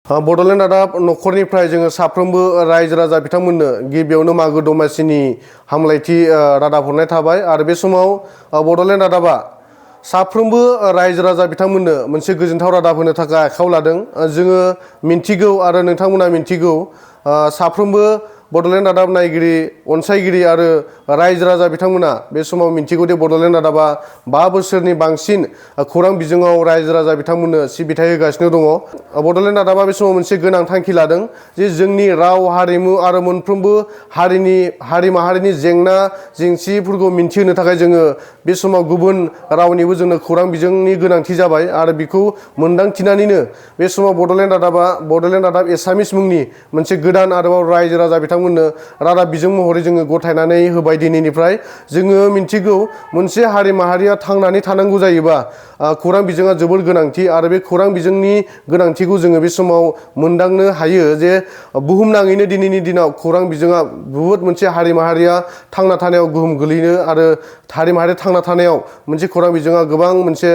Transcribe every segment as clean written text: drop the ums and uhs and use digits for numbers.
बड'लेण्ड रादाब नखरनिफ्राय जोङो साफ्रोमबो रायजो राजा बिथांमोननो गिबियावनो मागो दमासिनि हामलायथि रादाब हरनाय थाबाय आरो बे समाव बड'लेण्ड रादाबा साफ्रोमबो रायजो राजा बिथांमोननो मोनसे गोजोनथाव रादाब होनो थाखाय आखायाव लादों। जोङो मिन्थिगौ आरो नोंथांमोना मिन्थिगौ साफ्रोमबो बड'लेण्ड रादाब नायगिरि अनसायगिरि आरो रायजो राजा बिथांमोना बे समाव मिन्थिगौ दि बड'लेण्ड रादाबा 5 बोसोरनि बांसिन खौरां बिजोङाव रायजो राजा बिथांमोननो सिबिथाय होगासिनो दङ। बड'लेण्ड रादाबा बे समाव मोनसे गोनां थांखि लादों जे जोंनि राव हारिमु आरो मोनफ्रोमबो हारि माहारिनि जेंना जेंसिफोरखौ मिन्थिहोनो थाखाय जोङो बे समाव गुबुन रावनिबो जोंनो खौरां बिजोंनि गोनांथि जाबाय आरो बेखौ मोनदांथिनानैनो बे समाव बड'लेण्ड रादाब एसामिस मुंनि मोनसे गोदान आरोबाव रायजो राजा बिथांमोननो रादाब बिजों महरै जोङो गथायनानै होबाय। दिनैनिफ्राय जोङो मिन्थिगौ मोनसे हारि माहारिया थांनानै थानांगौ जायोबा खौरां बिजोङा जोबोर गोनांथि आरो बे खौरां बिजोंनि गोनांथिखौ जोङो बे समाव मोनदांनो हायो जे बुहुमनाङैनो दिनैनि दिनाव खौरां बिजोङा बुहुद मोनसे हारि माहारिया थांना थानायाव गोहोम गोलैनो आरो हारि माहारिया थांना थानायाव मोनसे खौरां बिजोङा गोबां मोनसे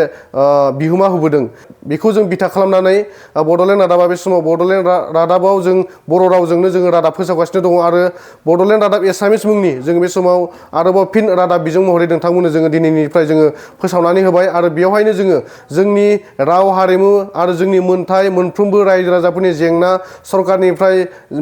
बिहोमा होबोदों। बेखौ जों बिथा खालामनानै बड'लेण्ड रादाबा बे समाव बड'लेण्ड रादाबाव जों बर' रावजोंनो जोङो रादाब फोसावगासिनो दङ आरो बड'लेण्ड रादाब एसामिस मुंनि जों बे समाव आरोबाव फिन रादाब बिजों महरै नोंथांमोननो जोङो दिनैनिफ्राय जोङो फोसावनानै होबाय आरो बेवहायनो जोङो जोंनि राव हारिमु आरो जोंनि मोनथाय मोनफ्रोमबो रायजो राजाफोरनि जेंना सरकारनिफ्राय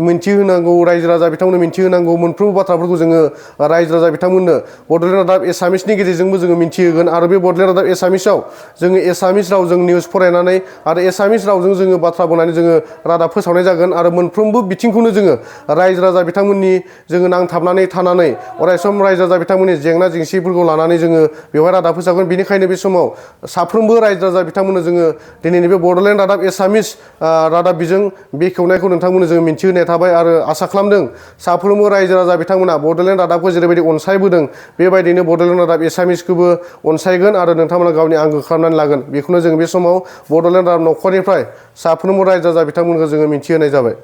मिन्थिहोनांगौ रायजो राजा बिथांमोननो मिन्थिहोनांगौ मोनफ्रोमबो बाथ्राफोरखौ जोङो रायजो राजा बिथांमोननो बड'लेण्ड रादाब एसामिसनि गेजेरजोंबो जोङो मिन्थिहोगोन आरो बे बड'लेण्ड रादाब एसामिसाव जोङो एसामिस रावजों निउस फरायनानै आरो एसामिस रावजों जोङो बाथ्रा बुंनानै जोङो रादाब फोसावनाय जागोन आरो मोनफ्रोमबो बिथिंखौनो जोङो रायजो राजा बिथांमोननि जोङो नांथाबनानै थानानै अरायसम रायजो राजा बिथांमोननि जेंना जेंसिफोरखौ लानानै जोङो बेवहाय रादाब फोसावगोन। बेनिखायनो बे समाव साफ्रोमबो रायजो राजा बिथांमोननो जोङो दिनैनि बे बड'लेण्ड रादाब एसामिस रादाब बिजों बेखेवनायखौ नोंथांमोननो जोङो मिन्थिहोनाय थाबाय आरो आसा खालामदों साफ्रोमबो रायजो राजा बिथांमोना बड'लेण्ड रादाबखौ जेरैबायदि अनसायबोदों बेबायदिनो बड'लेण्ड रादाब एसामिसखौबो अनसायगोन आरो नोंथांमोना गावनि आंगो खालामनानै लागोन। बेखौनो जों बे समाव बड'लेण्ड रादाब नखरनिफ्राय साफ्रोमबो रायजो राजा बिथांमोनखौ जोङो मिन्थिहोनाय जाबाय।